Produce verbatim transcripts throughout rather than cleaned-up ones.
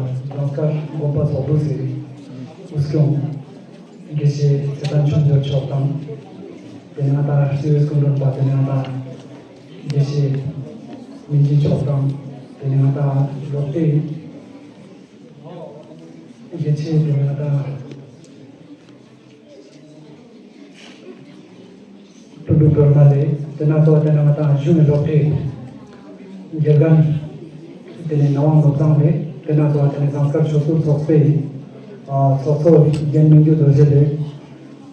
རྫོང་དཀར་དགོན་པ་ཚོགས་འདུ་ཟེར་བའི་དབུ་སྐྱོང་དགེ་བཤེས་ཚེ་བརྟན་ཆོས་འབྱོར་མཆོག་དང་། དེ་ནས་ང་ཏང་སྤྱི་འོས་སྐུ་མགྲོན་པ། དེ་ནས་ང་ཏང་དགེ་བཤེས་མི་འཇིགས་མཆོག་དང་། དེ་ནས་ང་ཏང་སློབ་གྲྭའི་དགེ་ཆེ། དེ་ནས་ང་ཏང་ཕུར་བུ་སྒྲོལ་མ་ལགས། དེ་ན་ཚོ་དེ་ན་ང་ཏང་གཞུང་གི་སློབ་གྲྭའི་དགེ་རྒན། དེ་ནས་ངག་དབང་བློ་བཟང་ལགས། དེ་ན་ཚོ་དེ་ནས་ཟངས་དཀར་ཆོས་སྐུ་ཚོགས་པའི་ཨ་ཚོགས་གཙོ་རྒན་མི་འགྱུར་རྡོ་རྗེ་ལགས་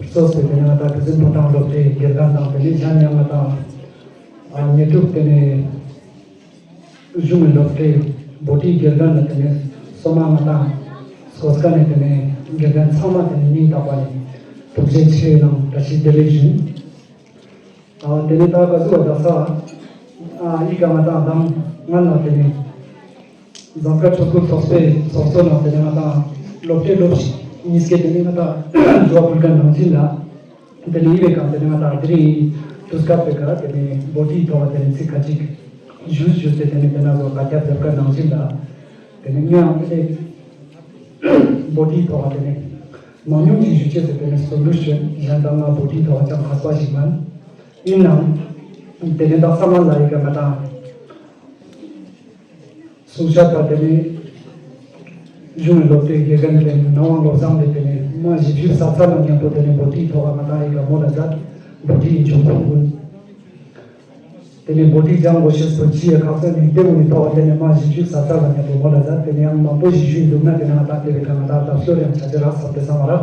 གཙོས་པའི་དེ་ནས་ང་ཏང་བདུད་འཛིན་ཕོ་བྲང་སློབ་གྲྭའི་དགེ་རྒན་དང་། དེ་ནས་གཞན་ཡང་ང་ཏང་ཨ་ཉེ་དྲུག་དེ་ནས་གཞུང་གི་སློབ་གྲྭའི་བོད་ཡིག་དགེ་རྒན་ལ། དེ་ནས་སོ་མ་ང་ཏང་སོ་སྐ་ནས་དེ་ནས་དགེ་རྒན་ཚང་མ་དེ་ནས་སྙིང་ཐག་པ་ནས་ཐུགས་རྗེ་ཆེ་དང་བཀྲ་ཤིས་བདེ་ལེགས་ཞུ། ཨ་དེ་ནས་ད་ག་ཟུག་བ་ད་ས་ཨ་ཡི་ག་ང་ཏང་དང་ང་ལ་དེ་ནས་ཟངས་དཀར་ཆོས་སྐུ་ཚོགས་པའི་ཚོགས་གཙོ་ནང་དེ་ནས་ང་ཏང་སློབ་གྲྭའི་སློབ་ཞིག་གཉིས་ཀའི་དེ་ནས་ང་ཏང་འགྲོ་བ་ཀུན་དགའ་ནང་བཞིན་ལ། དེ་ནས་ཡིན་པའི་སྒང་དེ་ནས་ང་ཏང་དེ་རིང་དུས་སྐབས་པའི་ཁ་དེ་ནས་བོད་ཡིག་ཐོག་ལ་དེ་ནས་ཚིག་ཁ་ཅིག་ཞུས་ཞུས་ཏེ། དེ་ནས་དེ་ན་ཚོ་བཀའ་ཁྱབ་རྒྱབ་ཁ་ནང་བཞིན་ལ། དེ་ནས་ངས་ཡང་དེ་ནས་བོད་ཡིག་ཐོག་ལ་དེ་ནས་མང་ཉུང་ཅིག་ཞུ་ཅེས་ཟེར། དེ་ནས་སོ་ལུ་ཤན་གཞན་དང་ང་བོད་ཡིག་ཐོག་ཅང་མཁས་པ་ཞིག་མིན། ཡིན་ནའང་དེ་ནས་ད་ས་མ་ལ་ཡི་ག་ང་ཏང་གསུང་བཤད་པ་དེ་ནས་གཞུང་སློབ་གྲྭའི་དགེ་རྒན་དེ་ནས་ངག་དབང་བློ་བཟང་ལགས། དེ་ནས་མ་བཞི་བཅུ་ས་ཚ་ལ་མཉམ་པོ་དེ་ནས་བོད་ཡིག་ཐོག་ང་ཏང་ཡི་ག་མོ་ལ་མཛད། བོད་ཡིག་འབྱུང་ཁུངས་ཀུན། དེ་ནས་བོད་ཡིག་སྦྱང་དགོས་ཤེས་པོ་ཅི་ཡ་ཁག་ཚན་ནས་དེ་བོ་ནི་ཐོག་དེ་ནས་མ་བཞི་བཅུ་ས་ཚ་ལ་མཉམ་པོ་མོ་ལ་མཛད། དེ་ནས་ཡང་མང་པོ་ཞིག་ཞུས་འདུག་ན་དེ་ནས་ང་ཏང་དེ་བའི་ཁ་ང་ཏང་སྟབས་ཤོར་ཡང་ཆ་ཆེ་རག་བསམ་སྟེ་བསམ་པ་རག་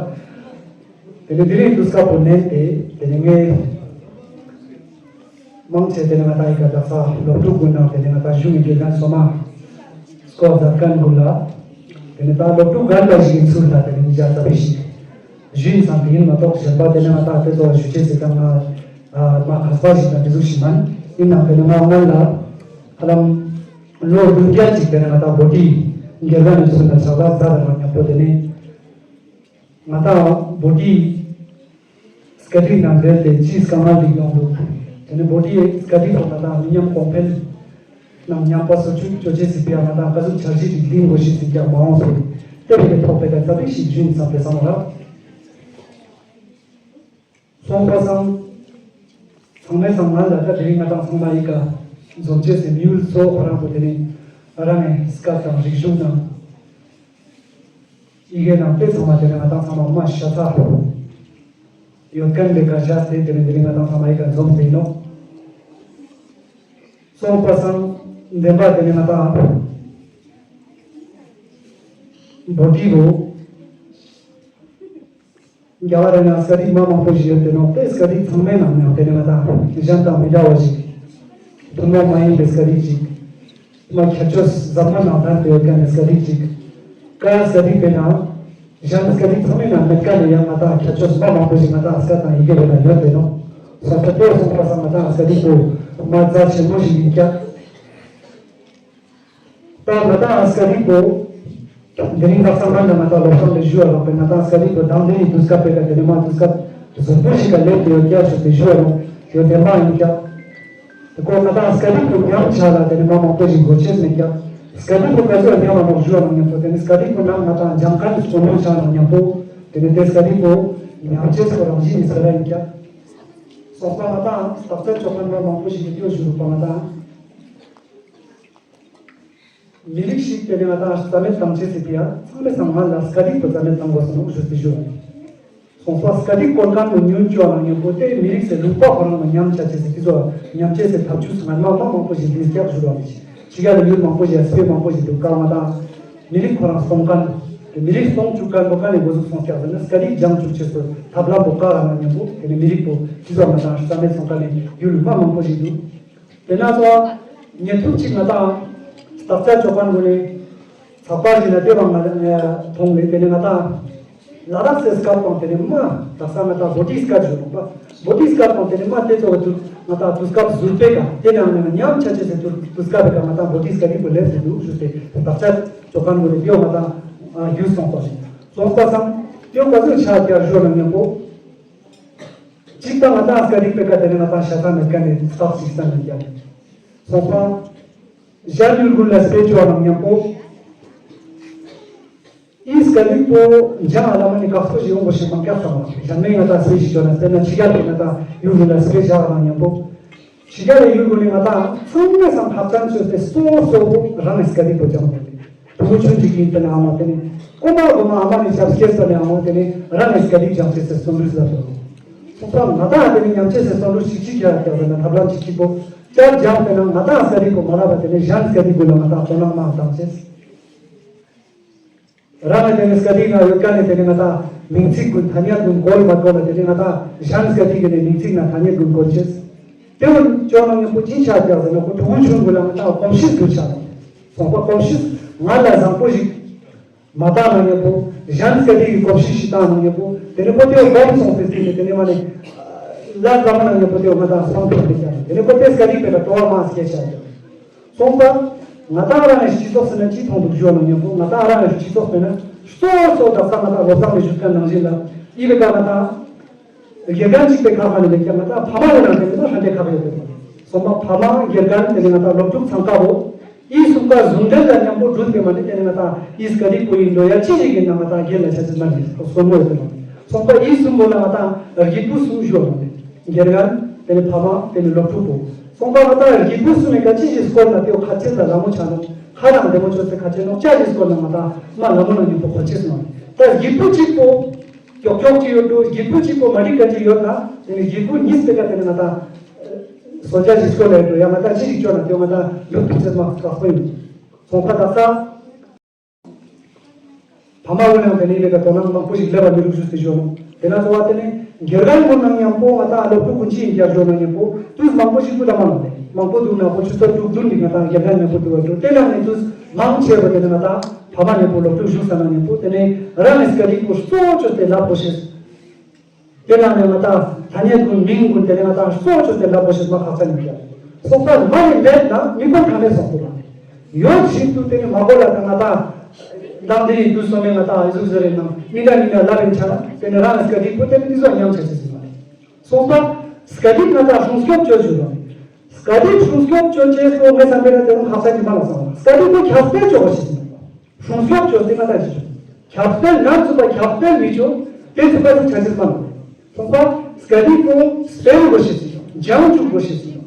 དེ་ནས་དེ་རིང་དུས་སྐབས་པོ་ནས་དེ་དེ་ནས་ངས་མང་ཆེ་དེ་ནས་ང་ཏང་ཡི་ག་དག་ས་སློབ་ཕྲུག་ཀུན་ནང་དེ་ནས་ང་ཏང་གཞུང་གི་དགེ་རྒན་སོ་མ་སྐོར་མཛད་མཁན་ཀུན་ལ། དེ་ནས་ད་སློབ་ཕྲུག་ག་འདྲ་ཞིག་ཡིན་ཚུལ་ལ་དེ་ནས་མི་བྱ་ས་བི་ཞིག་ཞུ་ཡིན་བསམ་དེ་ཡིན་མ་གཏོགས། གཞན་པ་དེ་ནས་ང་ཏང་དེ་ཚོ་ཞུ་ཆེད་ཟེར་ཀྱང་ང་མ་མཁས་པ་ཞིག་དང་དེ་ཚོ་ཞིག་མིན། ཡིན་ནའང་དེ་ནས་ང་སྔོན་ལ་ཧ་ལམ་ལོ་བདུན་བརྒྱད་ཅིག་དེ་ནས་ང་ཏང་བོད་ཡིག་དགེ་རྒན་ནས་ཚུལ་ལ་ཕྱག་ལས་མཛད་པ་མཉམ་པོ་དེ་ནས། ང་ཏང་བོད་ཡིག་སྐད་ཡིག་ནང་འབྲེལ་ཏེ་ཅིས་དཀའ་ངལ་འདི་ཡོང་འདུག་དེ་ནས་བོད་ཡིག་སྐད་ཡིག་ཐོག་ང་ཏང་མི་ཉམས་གོང་འཕེལ་ནང་ཉམས་པ་སོར་ཆུད་གཅོད་ཅེས་ཟེར་བའི་ང་ཏང་ག་ཟུག་འཆར་གཞི་ཅིག་འདིང་དགོས་ཤེས་ཟེར་ཀྱང་མ་འོངས་སུ་དེ་བས་ཐོག་པའི་ག་ཚ་བིག་ཞིག་བྱུང་བསམ་པའི་བསམ་བློ་རག་སོང་པ་སང་། ཚང་མའི་སང་ང་ལ་ད་དེ་རིང་ང་ཏང་ཚང་མ་ཡི་ག་འཛོམས་ཅེས་ཟེར་མི་ཡུལ་ཚོ་ཁོ་རང་པོ་དེ་ནས་རང་ངི་སྐད་དང་རིག་གཞུང་དང་། ཡི་གེ་ནང་དཔེ་ཚང་མ་དེ་ནས་ང་ཏང་ཚང་མ་མ་ཤ་ཚ་ཡོད་མཁན་དེ་ག་བཞག་སྟེ་དེ་ནས་དེ་ནས་ང་ཏང་ཚང་མ་ཡི་ག་འཛོམས་ཏེ་ཡིན་ནོ། སོང་པ་སང་བདེན་པ་དེ་ནས་ང་ཏང་བོད་ཡིག་རུ་རྒྱ་གར་ནང་སྐད་ཡིག་མ་མང་པོ་ཞིག་ཡོད་དེ་ནོ། དེ་སྐད་ཡིག་ཚང་མའི་ནང་ནས་དེ་ནས་ང་ཏང་གཞན་དང་མི་འདྲ་བ་ཞིག་ཐུན་མོང་མ་ཡིན་པའི་སྐད་ཡིག་ཅིག་མ་ཁྱད་ཆོས་ཟབ་མོ་ནང་ལྡན་དུ་ཡོད་མཁན་ནི་སྐད་ཡིག་ཅིག་ཀ་སྐད་ཡིག་དཔེར་ན། གཞན་སྐད་ཡིག་ཚང་མའི་ནང་མེད་མཁན་ནི་ཡང་ང་ཏང་ཁྱད་ཆོས་མ་མང་པོ་ཞིག་ང་ཏང་སྐད་དང་ཡི་གེ་བོ་ལ་ཡོད་དེ་ནོ། སོ་སོ་དེ་སོང་པ་སང་ང་ཏང་སྐད་ཡིག་པོ་མ་རྩ་ཆེན་མོ་ཞིག་ཡིན་ཀྱང་། ད་ང་ཏང་སྐད་ཡིག་པོ་དེ་རིང་ཁ་སང་ང་ང་ཏང་སློབ་སྦྱོང་ལས་ཞུ་བ་ལོག་པའི་ང་ཏང་སྐད་ཡིག་པོ་དང་དེ་ཡི་དུས་སྐབས་པའི་ཀ་དེ་ནས་མ་དུས་སྐབས་ཟུར་པོ་ཞིག་ག་སླེབས་ཏེ་ཡོད་ཀྱང་ཞུ་སྟེ་ཞུ་བ་ལོག་ཡོད་དེ་མ་ཡིན་ཀྱང་། དེ་ཁོ་ང་ཏང་སྐད་ཡིག་པོ་ཉམས་ཆག་ལ་དེ་ནས་མ་མང་པོ་ཞིག་འགོ་ཆེས་མེད་ཀྱང་། སྐད་ཡིག་པོ་ག་ཚོད་ཉམས་མ་མང་ཞུ་བ་ནང་མཉམ་པོ་དེ་ནས་སྐད་ཡིག་པོ་ནང་ང་ཏང་སྦྱང་མཁན་གོ་མྱོང་ཆག་ནང་མཉམ་པོ་དེ་ནས་དེ་སྐད་ཡིག་པོ་ཉམས་ཆེས་སོ་རང་བཞིན་ནི་ཟེར་ར་ཡིན་ཀྱང་། སོགས་པ་ང་ཏང་བརྟག་དཔྱད་ཆོག་མཁན་མ་མང་པོ་ཞིག་གི་སྐྱོ་ཞུ་རུ་པ་ང་ཏང་། མི་རིགས་ཤིག་དེ་ནས་ང་ཏང་རྩ་མེད་བཏང་ཅེས་ཟེར་དེ་ཡང་ཚང་མའི་སང་ང་ལ་སྐད་ཡིག་པོ་རྩ་མེད་བཏང་དགོས་སོ་ནོ་ཞུ་སྟེ་ཞུ། སོང་པ་སྐད་ཡིག་བཀོལ་མཁན་པོ་ཉུང་ཅོ་ནང་མཉམ་པོ་དེ་མི་རིགས་སེ་ལུག་པ་ཁོ་རང་ལ་ཉམས་ཆ་ཅེས་སེ་དེ་ཚོ་ཉམས་ཆེས་སེ་ཐབས་ཇུས་སུ་ང་མ་མང་པོ་ཞིག་ལུས་རྒྱག་ཞུ་རོགས་མི་ཤེས། ཕྱི་རྒྱལ་ལ་ཡུལ་མང་པོ་ཞིག་སྤེ་མང་པོ་ཞིག་འདུག་ཀ་ང་ཏང་མི་རིགས་ཁོ་རང་སྟོང་མཁན། མི་རིགས་སྟོང་བཅུག་མཁན་པོ་ཀ་ནས་འགོ་ཟུག་སོང་སྐྱག་ཟེར་ན་སྐད་ཡིག་སྦྱང་བཅུག་ཅེས་སུ་ཐབས་ལམ་པོ་ཀ་རང་ལ་མཉམ་པོ་དེ་ནས་མི་རིགས་པོ་དེ་ཚོ་ང་ཏང་རྩ་མེད་སོང་ཀ་ནས་ཡུལ་མ་མང་པོ་ཞིག་འདུག་དེ་ན་ཚོ་ཉེ་དུ་གཅིག་ང་ཏང་བརྟག་དཔྱད་ཆོག་མཁན་ངོས་ནས་ཚགས་པར་ཞིག་ན་དེ་བ་ང་ལ་མཐོང་ལེ། དེ་ནས་ང་ཏང་ལ་དྭགས་སི་སྐད་དང་དེ་ནས་མ་དག་ས་ང་ཏང་བོ་ཊི་སྐད་ཞུ་རུང་པ། བོ་ཊི་སྐད་དང་དེ་ནས་མ་དེ་ཚོ་གི་དུས་ང་ཏང་དུས་སྐབས་ཟུར་པའི་ག་དེ་ནས་ང་ཉམས་ཆ་ཆེ་ཟེར་དུས་དུས་སྐབས་པའི་ག་ང་ཏང་བོ་ཊི་སྐད་ཡིག་པོ་ལེབ་ཟེར་འདུག་ཞུ་སྟེ་བརྟག་དཔྱད་ཆོག་མཁན་ངོས་ནས་ཡོད་ང་ཏང་རྒྱུས་སོང་པ་ཞིག་སོང་པ་སང་ཡོད་ག་ཚོད་ཆ་རྒྱ་ཞུ་ན་མཉམ་པོ། གཅིག་དང་ང་ཏང་སྐད་རིགས་པའི་ཀ་དེ་ནས་ང་ཏང་ཤ་ཚ་མེད་མཁན་ནི་རྟགས་ཤིག་བསམ་མི་རྒྱག་སོང་ཙང་། གཞན་ཡུལ་ཀུན་ལ་སྤེལ་ཆོག་ནང་མཉམ་པོ། ཟེར་ལུགས་པོ་འཇང་ཨ་ལ་མ་ནི་དགའ་སྤྲོ་ཞིག་ཡོང་དགོས་ཤིག་མང་སྐྱ་ཚང་མ་གཞན་མའི་ང་ད་སེ་ཞིག་བྱོས་ན་དཔེར་ན་ཕྱི་རྒྱལ་པའི་ང་ད་ཡུལ་གུན་ལ་སེ་བཞག་ན་མཉམ་པོ། ཕྱི་རྒྱལ་ལ་ཡུལ་གུན་ནི་ང་ད་ཚང་མས་སང་ཐག་ཚང་བཅོས་ཏེ་གཙོ་བོ་གཙོ་བོ་རང་གི་སྐད་ཡིག་པོ་སྦྱང་དགོས་ཏེ། ཕྲུ་གུ་ཆུང་ཅིག་ཡིན་ཏེ་ནི་ཨ་མ་དེ་ནི་རྐང་པ་སྒོ་མ་ཨ་མ་ནི་ཞབས་སྐྱེལ་ས་ནི་ཨ་མ་དེ་ནི་རང་གི་སྐད་ཡིག་སྦྱང་བྱེད་ཟེར་གསུང་རུས་ཟབ་ཏུ། ཚོགས་པ་ང་ད་དེ་ནི་ཉམས་བྱེད་ཟེར་གསུང་རུས་ཅིག་ཅིག་རྒྱག་རྒྱག་ཟེར་ན་ཐབས་ལམ་ཅིག་ཅིག་པོ་ཅར་སྦྱང་དེ་ན་ང་ད་སྐད་ཡིག་པོ་མ་ལབ་པ་དེ་ནི་གཞན་སྐད་ཡིག་གུན་ལ་ང་ད་དོ་སྣང་མ་བཏང་བྱེད། རང་གི་དེ་ནི་སྐད་ཡིག་ནང་ཡོད་མཁན་ནི་དེ་ནི་ང་ད་མིང་ཚིག་གུན་ཐ་སྙད་གུན་གོ་མ་གོ་ལ་དེ་ནི་ང་ད་གཞན་སྐད་ཡིག་གི་ནི་མིང་ཚིག་ནང་ཐ་སྙད་གུན་གོ་ཅེས། དེ་བོ་ཅོ་ནང་མཉམ་པོ་ཅི་ཆ་རྒྱག་ཟེར་ན་ཁོ་ཕྲུ་གུ་ཆུང་གུན་ལ་ང་ད་གོམས་གཤིས་འདུག་ཆ་དང་། ཚོགས་པ་གོམས་གཤིས་ང་ལ་བཟང་པོ་ཞིག་མ་བཏང་ནང་མཉམ་པོ་གཞན་སྐད་ཡིག་གི་གོམས་གཤིས་ཤིག་བཏང་ནང་མཉམ་པོ་དེ་ནི་ཁོ་དེ་བོ་གོམས་སོང་སྟེ་ཟིན་ནས་དེ་ནི་མ་ནི་ལ་ཀ་མ་ནང་མཉམ་པོ་དེ་བོ་ང་ད་སང་ཐོག་དེ་ཆ་དེ་ནི་ཁོ་དེ་སྐད་ཡིག་པའི་ལ་སྤྲོ་བ་མ་སྐྱེ་ཆ་དང་། སོང་ཙང་། ང་ཏང་རང་གི་སྤྱི་ཚོགས་ཟེར་ན་ཅི་མཐོང་འདུག་ཞུ་བ་ནང་མཉམ་པོ་ང་ཏང་རང་གི་སྤྱི་ཚོགས་ཟེར་ན་གཙོ་བོ་གཙོ་བོ་དག་ས་ང་ཏང་བློ་བཟང་ནས་ཞུ་མཁན་ནང་བཞིན་ལ་ཨི་བེ་ཀ་ང་ཏང་དགེ་རྒན་གཅིག་པའི་ཁ་ཁ་ནས་ལས་ཀྱང་ང་ཏང་ཕ་མ་ལ་རང་དེ་ཚོ་ཧྲ་འདྲེ་ཁ་ཁ་ཡོད་པས། སོང་པ་ཕ་མ་དགེ་རྒན་དེ་ནས་ང་ཏང་སློབ་ཕྲུག་ཚང་ཁ་བོ་ཨི་གསུམ་ཀ་ཟུང་འབྲེལ་དང་མཉམ་པོ་སྒྲུབ་པའི་མ་ནི་དེ་ནས་ང་ཏང་ཨི་སྐད་ཡིག་པོ་ཡིན་འགྲོ་ཡ་ཅི་ཞིག་ཡིན་ན་ང་ཏང་སྒེར་ལ་ཆ་ཚིག་མ་ནི་སོ་མོ་ཡོད་པས། སོང་པ་ཨི་གསུམ་པོ་ལ་ང་ཏང་རྒྱུད་པོ་གསུམ་ཞུ་བ་ནི་དགེ་རྒན་དེ་ནས་ཕ་མ་དེ་ནས་སློབ་ཕྲུག་པོ། སོང་པ་ང་ཏང་རྒྱུད་པོ་གསུམ་ནས་ཀ་ཅི་ཞིག་སྐོར་ན་དེའོ་ཁ་ཆེ་ལ་ལ་མོ་ཆ་ནོ། ཁ་དང་བདེ་མོ་ཆོ་སེ་ཁ་ཆེ་ནོ་ཅ་ཞིག་སྐོར་ན་ང་ཏང་མ་ལ་མོ་ན་ཉིན་པོ་ཁོ་ཆེ་སོང་། ད་རྒྱུད་པོ་གཅིག་པོ་ཀྱོག་ཀྱོག་ཅིག་ཡོད་དོ། རྒྱུད་པོ་གཅིག་པོ་མ་རིག་ཀ་ཅིག་ཡོད་ན་དེ་ནི་རྒྱུད་པོ་གཉིས་པེ་ཀ་དེ་ནི་ང་ཏང་སོ་ཅ་ཞིག་སྐོར་ལ་ཡོད་དོ་ཡ་ང་ཏང་ཅི་ཞིག་ཆོ་ན་དེའོ་ང་ཏང་ལུག་ཐུག་ཆེ་མ་ཁག་པོ་ཡིན། སོང་པ་ད་ས། ཕ་མ་ཀུན་ཡང་དེ་ནས་ལས་ཀ་དོ་སྣང་མང་པོ་ཞིག་སླེབས་པ་མི་འདུག་ཞུས་ཏེ་ཞུ་ནོ། དེ་ན་གཙོ་བ་དེ་ནི་དགེ་རྒན་ཀུན་ནང་མཉམ་པོ་ང་ཏང་སློབ་ཕྲུག་ཀུན་ཅི་ཡིན་རྒྱབ་ཞུ་ནང་མཉམ་པོ་དུས་མང་པོ་ཞིག་ཏུ་ལ་མ་ལོ་ནས་མང་པོ་འདུག་ན་པོ་ཆུ་ཚོད་དྲུག་བདུན་འདི་ང་ཏང་དགེ་རྒན་མཉམ་པོ་འདུག་བ་འགྲོ་དེ་ནང་ནས་དུས་མང་ཆེ་བ་དེ་ནི་ང་ཏང་ཕ་མ་མཉམ་པོ་སློབ་ཕྲུག་བཞུགས་ས་ནང་མཉམ་པོ་དེ་ནི་རང་ནས་སྐད་ཡིག་པོ་གཙོ་བོ་བཅོས་ཏེ་ལབ་དགོས་ཤེས། དེ་ནང་ནས་ང་ཏང་ཐ་སྙད་ཀུན་མིང་ཀུན་དེ་ནས་ང་ཏང་གཙོ་བོ་བཅོས་ཏེ་ལབ་དགོས་ཤེས་མ་ཁག་ཚ་ཡིན་ཀྱང་། སོགས་པ་མ་ཡིན་མེད་ན་མི་ཀུན་ཐ་མེད་སོགས་པོ་ལ། ཡོད་བཞིན་དུ་དེ་ནི་མ་གོ་ལ་ང་ཏང་། མདང་དེ་ཡི་དུས་སོ་མའི་ང་ཏང་ཨི་ཟུག་ཟེར་རེ་ནང་མི་འདྲ་མི་འདྲ་ལབ་ཡིན་ཆ་ན་དེ་ནི་རང་ལ་སྐད་ཡིག་པོ་དེ་ནི་འདི་ཚོ་ཉམས་ཆ་ཆེ་ཟིན་པ་རེད། སོགས་པ་སྐད་ཡིག་ང་ཏང་སྲུང་སྐྱོབ་བཅོས་བཅུག་རོགས། སྐད་ཡིག་སྲུང་སྐྱོབ་བཅོས་བཅས་སོ་ངས་བསམ་པའི་ན་དེ་རུ་ཁག་ས་ཀྱི་མ་ལ་བསམ་པ་སྐད་ཡིག་པོ་ཁྱབ་སྤེལ་བཅོས་པ་ཞིག་ཟིན་པ། སྲུང་སྐྱོབ་བཅོས་ཏེ་ང་ཏང་ཅི་བཅོས། ཁྱབ་སྤེལ་ནང་ཚུད་པ་ཁྱབ་སྤེལ་མི་བཅོས་དེ་ཚུད་པ་ཚུད་ཆ་ཆེ་མ་ལ། སོགས་པ་སྐད་ཡིག་པོ་སྤེལ་དགོས་ཤེས་ཟིན་སྦྱང་བཅུག་དགོས་ཤེས་ཟིན།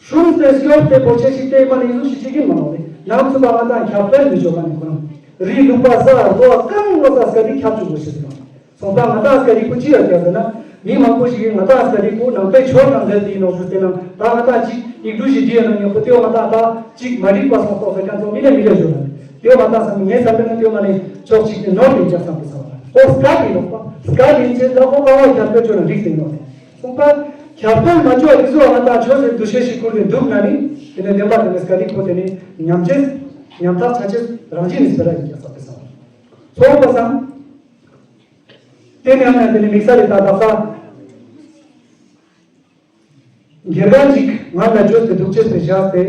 སྲུང་སྟེ་སྐྱོབ་སྟེ་བོ་ཆེ་ཞིག་སྟེ་མ་ནི་ཡིན་ཟུག་ཞིག་ཅིག་གིན་མ་ནོར་བས་ནང་ཚུད་པ་ང་ཏང་ཁྱབ་སྤེལ་མི་ཆོག་མ་ནི་ཁོ་རང་རི་ལུག་པ་ས་རྡོ་བ་གང་ལོ་ས་སྐད་ཡིག་ཁྱབ་བཅུག་དགོས་ཤེས་ཟིན། སོང་ཙང་ང་ཏང་སྐད་ཡིག་པོ་ཅི་ཡོད་ཀྱང་ཟེར་ན་མི་མང་པོ་ཞིག་གིས་ང་ཏང་སྐད་ཡིག་པོ་ནང་པའི་ཆོས་དང་འབྲེལ་ཏེ་ཡིན་ནོག་ཞུ་དེ་ནང་ད་ང་ཏང་ཅིག་ཡིག་འབྲུ་ཞིག་བྲིས་ཡོད་ན་ཉོ་པོ་དེའོ་ང་ཏང་ད་ཅིག་མ་འགྲིག་པ་སོང་སོང་ཟེར་མཁན་ཚོ་མི་ལས་མི་ལས་ཞུ་ན་དེའོ་ང་ཏང་བསམ་ངའི་བསམ་པའི་ན་དེའོ་མ་ནི་ཕྱོགས་གཅིག་ནས་ནོར་ཡིན་ཀྱང་བསམ་པའི་ཚོར་བ་ཁོ་སྐད་ཡིག་ནོག་པ་སྐད་ཡིག་ཡིན་ཚེ་ད་ཁོ་ཀ་བ་ཁྱབ་སྤེལ་བཅོས་ན་འགྲིག་ཟིན་ནོག་ནས། སོང་པ། ཁྱབ་སྤེལ་མ་བཅོས་དེ་ཚོ་ང་ཏང་ཆོས་ཟེར་འདུ་ཤེས་ཤིག་ཁུར་ཏེ་འདུག་ན་ནི། དེ་ནས་བདེན་པ་དེ་ནས་སྐད་ཡིག་པོ་དེ་ནི་ཉམས་ཆེས། ཉམ་ཐག་ཆ་ཆེས་རང་བཞིན་ནི་སྤེ་ར་ཡིན་ཀྱང་ས་དེ་སང་། ཚོགས་པ་སང་། དེ་ནས་ཡང་ན་དེ་ནི་དམིགས་བསལ་ལས་ད་བདག་ས། དགེ་རྒན་ཅིག་ང་ལ་བཅོས་ཏེ་འདུག་ཅེས་པའི་བཞག་སྟེ།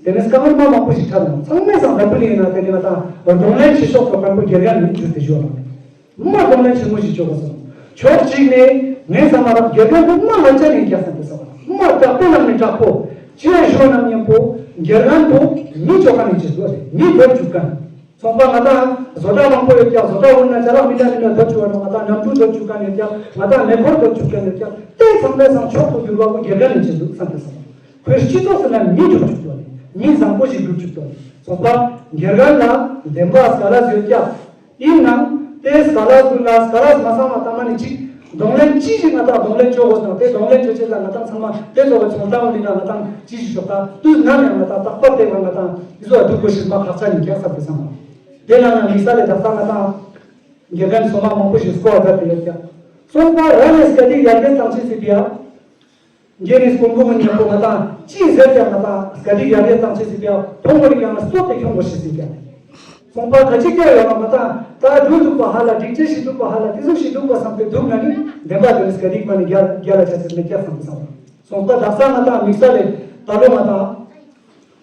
དེ་ནས་སྐར་མ་མང་པོ་ཞིག་ཐར་ནས་ཚང་མས་སང་ལ་ཕུལ་ཡིན་ན་དེ་ནི་ང་ཏང་གདོང་ལེན་བྱེད་ཕྱོགས་སོགས་ཁང་པོ་དགེ་རྒན་ནི་བཅོས་ཏེ་བཞག་ནས། མ་གདོང་ལེན་ཆེན་མོ་ཞིག་བཅོ་དགོས་སོང་། ཕྱོགས་གཅིག་ནས་ངས་བསམ་པ་རག་དགེ་རྒན་པོ་མ་ལ་ཅན་ཡིན་རྒྱག་བསམ་པའི་བསམ་པ་མ་དྲག་པོ་ནང་ནས་དྲག་པོ་ཅི་ཡང་ཞོ་ནམ་མཉམ་པོ་དགེ་རྒན་པོ་མི་བཅོ་མཁན་ཡིན་ཅེས་འདུག་རེད། མི་འདོད་བཅུག་མཁན། ཚོང་པ་ང་དང་བཟོ་གྲྭ་མང་པོ་ཡོད་ཀྱང་བཟོ་གྲྭ་འོང་ན་ཅ་ལག་མི་འདྲ་མི་འདྲ་འདོད་བཅུག་བ་ནོ། ང་དང་ནམ་གྲུ་འདོད་བཅུག་མཁན་ཡོད་ཀྱང་ང་དང་མེ་འཁོར་འདོད་བཅུག་མཁན་ཡོད་ཀྱང་དེ་ཚང་མའི་སང་མཆོག་ཏུ་གྱུར་པ་པོ་དགེ་རྒན་ཡིན་ཅེས་འདུག་བསམ་པའི་བསམ་པ། ཁོའི་སྤྱི་ཚོགས་སུ་ན་མི་འཇུག་བཅུག་དོ་ནི་མི་བཟང་པོ་ཞིག་འཇུག་བཅུག་དོ་ནི་ཚོང་པ་དགེ་རྒན་ལ་བདེན་པ་སྐལ་ལ་ཡོད་ཀྱང་། ཡིན་ནའང་དེ་སྐལ་ལ་ཀུན་ལ་སྐལ་ལ་མ་ཚང་བ་ལྟ་མ་ནི་གཅིག་གདོང་ལེན་ཅི་ཞིག་ང་དང་གདོང་ལེན་བཅོ་དགོས་སོང་། དེ་གདོང་ལེན་བཅོ་ཆེད་ལ་ང་དང་ཚང་མ་དེ་ཚོ་བའི་ཚོང་ལྟ་བུ་འདི་ན་ང་དང་ཅི་ཞིག་ཤོག་ད་དུས་ནམ་ཡང་ང་དང་རྟག་པར་དེ་བ་ང་དང་འདི་ཚོ་བ་སྡུག་པོ་ཞིག་མ་ཁག་ཚ་ཡིན་ཀྱང་བསམ་དེ་བསམ་པ། དེ་ན་ན་དམིགས་བསལ་ལས་དག་ས་ང་དང་དགེ་རྒན་སོ་མ་མང་པོ་ཞིག་སྐོར་བ་དེ་ཡོད་ཀྱང་སོང་པ་རང་ནས་སྐད་ཡིག་ཡར་རྒྱས་བཏང་ཆེད་སྲིད་པ་ཡ། རྒྱལ་ནས་སྐོར་འགོ་མི་ཉག་པོ་ང་དང་ཅི་ཟེར་ཀྱང་ང་དང་སྐད་ཡིག་ཡར་རྒྱས་བཏང་ཆེད་སྲིད་པ་ཡ། ཐོག་མ་རིག་ཡང་ན་སྟོད་དེ་ཁྱོང་དགོས་ཤེས་སྲིད་ཀྱང་། སོང་པ་ཁ་ཅིག་ཀྱང་ཡོད་ན་ང་དང་ད་འགྲོ་འདུག་པ་ཧ་ལ་འགྲིག་ཅེས་ཤིག་འདུག་པ་ཧ་ལ་དེ་ཚོ་ཞིག་འདུག་པ་བསམ་སྟེ་འདུག་ན་ནི་བདེན་པ་དེ་ནི་སྐད་ཡིག་མ་ནི་རྒྱལ་རྒྱལ་ལ་ཆ་ཚིག་མེད་ཀྱང་བསམ་དུ་བསམ། སོང་པ་དག་ས་ང་དང་དམིགས་བསལ་ལས་ད་ལོ་ང་དང་།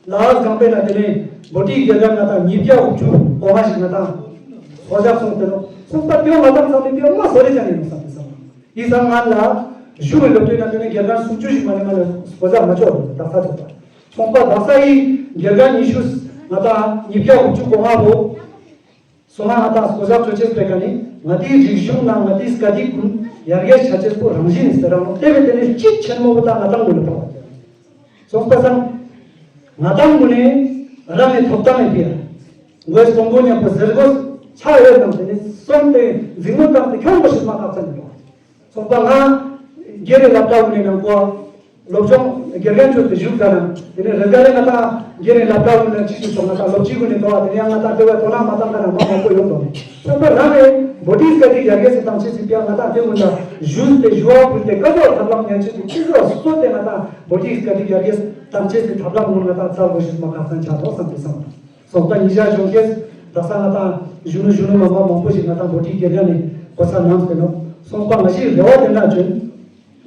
ལ་དྭགས་སྒང་པའི་ན་དེ་ནས་བོ་ཊི་རྒྱལ་ཁབ་ང་དང་ཉིས་བརྒྱ་དགུ་བཅུ་གོ་ལྔ་ཞིག་ང་དང་བཟོ་བཞག་སོང་སྟེ་ནོ། སོང་པ་དེ་ང་དང་ཚང་མས་དེ་མ་བཟོ་རེ་ཅང་ཡིན་ནོ་བསམ་སྟེ་བསམ། ཡིན་ཙང་ང་ལ་གཞུང་གི་སློབ་གྲྭའི་ནང་དེ་ནས་རྒྱལ་ཁབ་སུམ་ཅུ་ཞིག་མ་ནས་མ་ནས་བཟོ་བཞག་མ་ཆོག་རེད་དག་ས་ཚོགས་པ། སོང་པ་དག་ས་ཡི་རྒྱལ་ཁབ་ཉི་ཤུ་ང་དང་ཉིས་བརྒྱ་དགུ་བཅུ་གོ་ལྔ་བོ། སོ་ང་ང་དང་སོ་བཞག་ཆོས་ཅེས་པའི་ཀ་ནི་ང་དེའི་རིག་གཞུང་ནང་ང་དེའི་སྐད་ཡིག་ཀུན་ཡར་རྒྱས་ཆ་ཅེས་པོ་རང་བཞིན་ཟེར་རང་ལོ་དེ་བས་དེ་ནི་གཅིག་ཆེན་མོ་བོ་ད་ང་དང་མུ་ལ་ཕོག་པ་དེ། སོང་པ་སང་ང་དང་མུ་ནི་རང་ནི་ཐོབ་ཐང་ནི་ཕི་ཡ། མགོའི་སྤོང་པོ་ཉམ་པོ་ཟེར་དགོས་ཆ་ཡོད་ནམ་དེ་ནི་སོང་སྟེ་འཛིང་མོ་བཏང་སྟེ་ཁྱོང་པོ་ཞིག་མ་ཁག་ཚན་འགྲོ། ཚོགས་པ་ང་སྒེར་རེ་ལབ་གྲྭ་བུ་ནས་ནང་གོ་སློབ་སྦྱོང་དགེ་རྒན་ཚོས་དེ་བཞུགས་ས་ནང་དེ་ནས་རེ་འགའ་རེ་ང་དང་སྒེར་རེ་ལབ་གྲྭ་བུ་ནས་ཅི་ཞིག་སོང་ང་དང་སློབ་སྤྱི་གུ་ནས་དོ་བ་དེ་ནས་ཡང་ང་དང་དེ་བས་དོ་སྣང་མ་བཏང་ག་ན་མ་མང་པོ་ཡོད་དོ། ཚོགས་པ་རང་རེ་བོ་ཏི་སྐད་ཡིག་ཡར་རྒྱས་སུ་བཏང་ཆེད་ཟིན་པ་ང་དང་དེ་གུ་ན་བཞུགས་ཏེ་ཞུ་བ་ཕུལ་ཏེ་བཀའ་སློབ་ཐབས་ལམ་ཉན་ཆེད་དུ་ཅི་ཟོ་སོ་དེ་ང་དང་བོ་ཏི་སྐད་ཡིག་ཡར་རྒྱས་སུ་བཏང་ཆེད་ཀྱི་ཐབས་ལམ་ངོ་ང་དང་ཚར་དགོས་ཤེས་མ་ཁག་ཚན་ཆགས་ཐོག་བསམ་སྟེ་བསམ། སོགས་པ་ཉིད་བཞག་གཞུང་སྐད་ད་ས་ང་དང་གཞོན་ནུ་གཞོན་ནུ་མ་མ་མང་པོ་ཞིག་ང་དང་བོ་ཏི་སྐད་ཡིག་ནས་གོ་ས་ནམ་ཟེར་ནོ། སོགས་པ་ང་ཞིག་རེ་བ་དེ་འདྲ་བྱོན།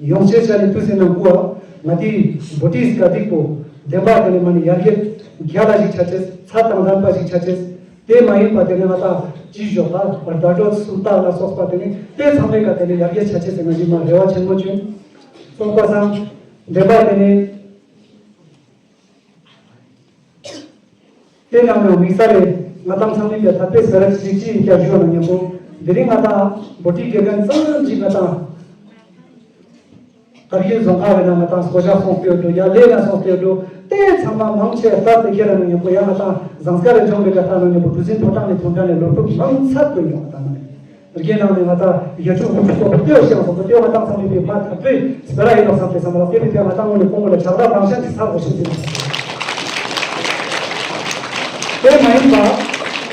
ཡོང་ཆེད་ཆ་ནས་དུས་ཟིན་ནང་བཀོད་ང་དེའི་བོ་ཏི་སྐད་ཡིག་པོ་བདེན་པ་དེ་ནས་མ་ནི་ཡར་རྒྱས་རྒྱ་ལ་ཞིག་ཆ་ཆེས་ཚ་དང་ལྡན་པ་ཞིག་ཆ་ཆེས་དེ་མ་ཡིན་པ་དེ་ནས་ང་དང་ཅི་ཞོག་ལ་བར་ཟླ་གྲོགས་སུ་ལྟ་ལ་སོགས་པ་དེ་ནས་དེ་ཚང་མའི་ཀ་དེ་ནས་ཡར་རྒྱས་ཆ་ཆེས་ཟེར་ང་ཞིག་མ་རེ་བ་ཆེན་པོ་བྱོན། སོགས་པ་སང་བདེན་པ་དེ་ནས། དེ་ནང་ནས་དམིགས་བསལ་རེད། ང་དང་ཚང་མས་ཀྱང་ད་དཔེ་ཟེར་ར་ཅིག་ཅིག་ཡིན་ཀྱང་ཞུ་བ་ན་མཉམ་པོ་འདི་རིང་ང་དང་བོ་ཏི་དགེ་རྒན་ཙམ་ཅིག་ང་དང་དཀར་ཡོལ་རྫོང་ཁག་རེ་ན་ང་དང་སོ་བཞག་སོང་སྟེ་འགྲོ་ཡ་ལས་ན་སོང་སྟེ་འགྲོ་དེ་ཚང་མ་མང་ཆེ་ལྟར་དེ་ཁྱེད་རང་ནས་མཉམ་པོ་ཡང་ང་དང་ཟངས་དཀར་རེ་ལྗོངས་པའི་ཀ་ཐ་ན་མཉམ་པོ་གྲུ་གཟིངས་ཕོ་བྲང་ནས་ཐོན་ཀ་ནས་ལོ་དྲུག་མང་ཚར་དགོས་ཡོང་ང་དང་ནས། རྒན་ནང་ནས་ང་དང་ཡ་ཆུ་ཧུ་ཆུ་སོགས་པ་ལྟོས་ཤེས་སོགས་པ་ལྟོས་ང་དང་ཚང་མས་པའི་མ་ཐག་པའི་སྤེ་ར་ཡིན་ནོ་བསམ་སྟེ་བསམ་པ་ལ་དེ་བས་ཀྱང་ང་དང་ངོས་ནས་ཁོང་ལ་ཇག་ར་རང་ཤ་ཅིག་ཚར་དགོས་ཤེས་ཟིན། དེ་མ་ཡིན་པ་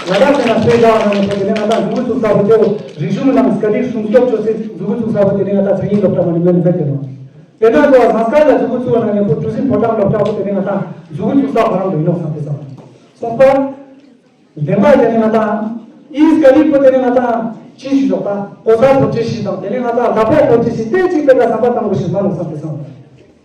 ལ་དྭགས་ཟེར་ན་སྤེ་ར་ནང་ནས་དེ་ནས་ང་དང་མཛུ་གུ་བཙུགས་ས་བོ་དེ་རིག་གཞུང་ནང་སྐད་ཡིག་སྲུང་སྐྱོབ་ཅོ་སའི་མཛུ་གུ་བཙུགས་ས་བོ་དེ་ནས་ང་དང་མཚན་ཉིད་སློབ་གྲྭ་མ་ནས་མེད་ནས་མེད་དེ་ནོ། དེ་ན་ཚོ་ཟངས་དཀར་ལ་མཛུ་གུ་བཙུགས་པ་ན་ངས་པོ་གྲུ་གཟིངས་ཕོ་བྲང་སློབ་གྲྭ་བོ་དེ་ནས་ང་དང་མཛུ་གུ་བཙུགས་ས་ཁོ་རང་དུ་ཡིན་ནོ་བསམ་སྟེ་བསམ། སོང་པ། བདེན་པ་དེ་ནི་ང་དང་། ཨིན་སྐད་ཡིག་པོ་དེ་ནི་ང་དང་ཅི་ཞིག་ཞོག་ད་གོ་ས་ཐོབ་ཅེས་ཤིག་དང་དེ་ནི་ང་དང་ལ་ཕོགས་ཐོབ་ཅེས་ཤིག་ཏན་ཅིག་པའི་ཀ་བསམ་པ་བཏང་དགོས་ཤིག་མ་ལོག་བསམ་སྟེ་བསམ།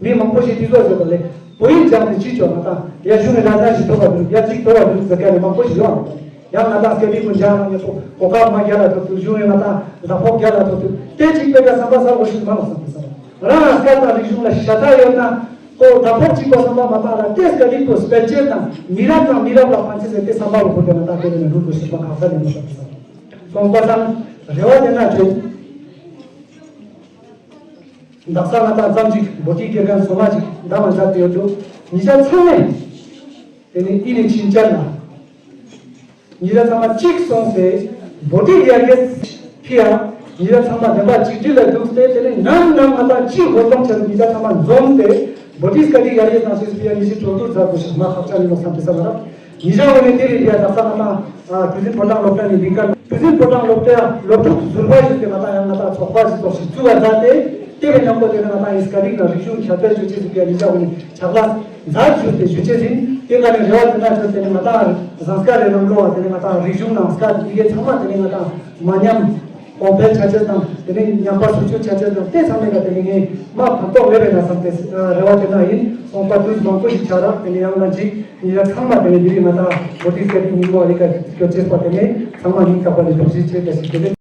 མི་མང་པོ་ཞིག་དེ་ཚོ་བཟོས་པ་ལས་བོད་ཡིག་སྦྱངས་ཏེ་ཅི་ཅོག་ང་དང་ཡ་གཞུང་ནས་ལ་ཚན་ཞིག་ཐོབ་པ་འདུག་ཡ་གཅིག་ཐོབ་པ་འདུག་ཟེར་མཁན་ནི་མང་པོ་ཞིག་ཡོད་ཨང་། ཡང་ང་དང་སྐད་ཡིག་པོ་སྦྱངས་ན་ངས་ཚོ་གོ་སྐབས་མ་རྒྱ་ལ་ཐོབ་འདུག་གཞུང་ནས་ང་དང་ལ་ཕོགས་རྒྱ་ལ་ཐོབ་འདུག་ཏན་ཅིག་པའི་ཀ་བསམ་པ་ཟ་དགོས་ཤིག་མ་ལོག་བསམ་སྟེ་བསམ། རང་ལ་སྐད་དང་རིག་གཞུང་ལ་ཤ་ཚ་ཡོད་ན། ཁོ་ད་ཕོག་གཅིག་པ་བསམ་པ་མ་བཏང་ལ་ཏེ་སྐད་ཡིག་པོ་སྤེལ་ཆེད་དང་མི་རབས་དང་མི་རབས་ལ་ཕན་ཆེད་ཟེར་ཏེ་བསམ་པ་བོ་ཁོ་དེ་ང་དང་དེ་ནས་འགྲུབ་དགོས་ཤེས་པ་ཁག་ས་ལེན་དགོས་ཤེས་པ། སོང་པ་སང་རེ་བ་དེ་ན་བྱོས། འདག་ས་ང་དང་ཙམ་ཅིག་བོ་ཏི་དགེ་རྒན་སོ་མ་ཅིག་འདམ་མ་བྱ་དེ་ཡོད་འདུག་ཉིད་ཆ་ཚང་མས། དེ་ནས་ཨི་ནི་ཕྱིན་ཆད་ལ། ཉིད་ལ་ཚང་མ་གཅིག་སོང་སྟེ། བོ་ཏི་ཡར་རྒྱས་ཕི་ཡ། ཉིད་ལ་ཚང་མ་བདེན་པ་གཅིག་སྒྲིལ་ལ་འདུག་སྟེ་དེ་ནས་ནམ་ནམ་ང་དང་གཅིག་འགོ་གཏོང་བྱ་ཉིད་ལ་ཚང་མ་འཛོམས་ཏེ། བོ་ཏི་སྐད་ཡིག་ཡར་རྒྱས་གནང་ཆེད་སུ་ཕི་ཡ་ཉི་ཤུ་དྲུག་དུ་ཚར་དགོས་ཤིག་མ་ཁག་ཅན་ཡིན་ནོ་བསམ་སྟེ་བསམ་པ་ར། ཉི་ཤ་འོ་ནས་དེ་རིང་ཕི་ཡ་ད་ས་ང་དང་། ཨ་གྲུ་གཟིངས་ཕོ་བྲང་སློབ་གྲྭ་ནས་ལིང་ཀ་གྲུ་གཟིངས་ཕོ་བྲང་སློབ་གྲྭ་སློབ་ཕྲུག་ཟུར་པ་ཞིག་སྟེ་ང་དང་ཡང་ང་དང་ཚོགས་པ་ཞིག་ཚོགས་ཤིག་བཙུགས་པ་མཛད་དེ། དེ་བས་ཉམ་པོ་དེ་ནས་ང་དང་ཡིན་སྐད་ཡིག་དང་རིག་གཞུང་ཁྱབ་སྤེལ་བྱེད་ཆེད་སུ་ཕི་ཡ་ཉི་ཤ་འོ་ནས་ཕྱག་ལས། མཛད་ཞུས་ཏེ་ཞུ་ཆེད་ཡིན། དེ་ག་ནས་རེ་བ་དེ་འདྲ་བྱུང་དེ་ནས་ང་དང་ཟངས་དཀར་རེ་རྣམ་གློ་བ་དེ་ནས་ང་དང་རིག་གཞུང་ནང་སྐད་ཡིག་ཚང་མ་དེ་ནས་ང་དང་མ་ཉམས་གོང་འཕེལ་བྱ་ཆེད་དང་དེ་ནས་ཉམས་པ་སོར་ཆུད་བྱ་ཆེད་དང་དེ་ཚང་མས་ཀ་དེ་ནས་ངས་མ་ཕན་ཐོགས་མེད་པས་ན་བསམ་སྟེ་རེ་བ་དེ་འདྲ་ཡིན། སོང་པ་དུས་མང་པོ་ཞིག་ཆགས་རག་དེ་ནས་ཡང་ན་ཅིག་ཉིན་ལ་ཚང་མ་དེ་ནས་འདི་རིང་ང་དང་བོ་ཏི་སྐད་ཡིག་ཉིན་མོ་བ་ལི་ཀ་སྐྱོར་ཆེད་པ་དེ་ནས་ཚང་མ་ཉིན་སྐབས་པ་ནས་ཐུགས་རྗེ་ཆེ་བཀྲ་ཤིས་བདེ་ལེགས།